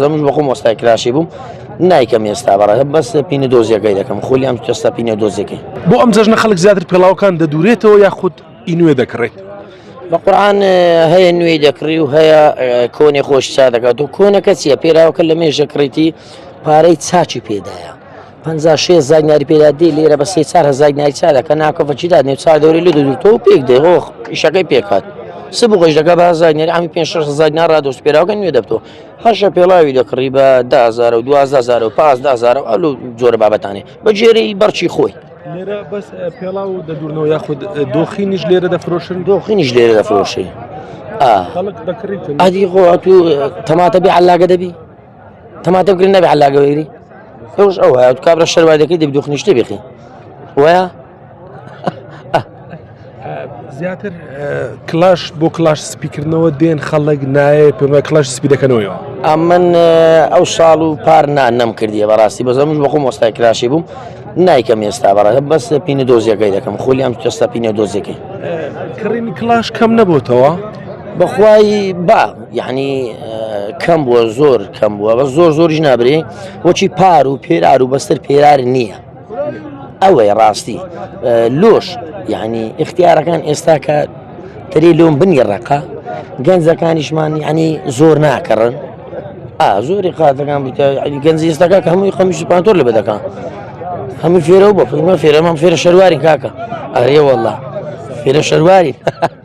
منش بەخۆم وەستای کراشی بووم نایکەم ئێستا بەڕێ بەس پینە دۆزیەکەی دەکەم خولیام ئێستا پینە دۆزیەکەی. بۆ ئەم جەژنە خەڵک زیاتر پێڵاوەکان دەدورێتەوە یاخود ئی نوێ دەکڕێت؟ بە قورعان هەیە نوێی دەکڕی و هەیە کۆنی خۆش چا دەکات و کۆنەکە چییە پێراوەکە لە مێژە کڕیتی پارەی چاکی پێدایە. 50 شێ زانیاری پێدا دێ لێرە بە سێ 4 هزار دیناری چا دەکە ناکەفە چی دادنێ چا دەوری لێ دەدورتەوە پێک دێ هۆخ ئیشەکەی پێکات سبوغش دەکە بە هزار دیناری ئەمی 5 6 هزار دینار ڕادۆست پێراوەکە نوێ دەبتەوە هەشە پێڵاوی دەکڕی بە 10000 و 12000 و 15000 و ئەلو جۆرە بابەتانێ بە جێرەی بەرچی خۆی. لێرە بەس پێڵاو دەدورنەوە یاخود دۆخینیش لێرە دەفرۆشن؟ دۆخینیش لێرە دەفرۆشی. خەڵک دەکڕیتن؟ ئەدی خۆ ئەتوو تەماتە بی عەلاگە دەبی؟ تەماتە بگرن نەبی عەلاگە بگری؟ ئەوش ئەو هەیە کابرا شەروای دەکەی دەبی دۆخنیش تێبیخی وایە؟ زیاتر کلاش بۆ کلاش سپیکردنەوە دێن خەڵک نایە پێمە کلاش سپی دەکەنەوەەوە ئەمن ئەو ساڵ و پار نا نەم کردیە بەڕاستی بەزە منش بەخۆم وەستای کراشی بووم نایکەم ئێستا بەڕێ بەس پینە دۆزیەکەی دەکەم خولیام ئێستا پینە دۆزیەکەی کڕینی کلاش کەم نەبووتەوە بەخوای با یعنی کەم بووە زۆر کەم بووە بە زۆر زۆریش نابرێ وەچی پار و پێرار و بەستەر پێرار نییە ئەوەیە ڕاستی لۆش یعنی اختیارەکان ئێستا کە تری لۆم بنی ڕقە گەنجەکانیشمان یعنی زۆر ناکەڕن ئا زۆری قاتەکان بوویتە گەنجی ئێستاکە کە هەمووی قەمیش پانتۆر لە بەدەکان هەموو فێرە بۆ فێرەمان فێرە شەرواری کاکە ئەرێ والله فێرە شەرواری.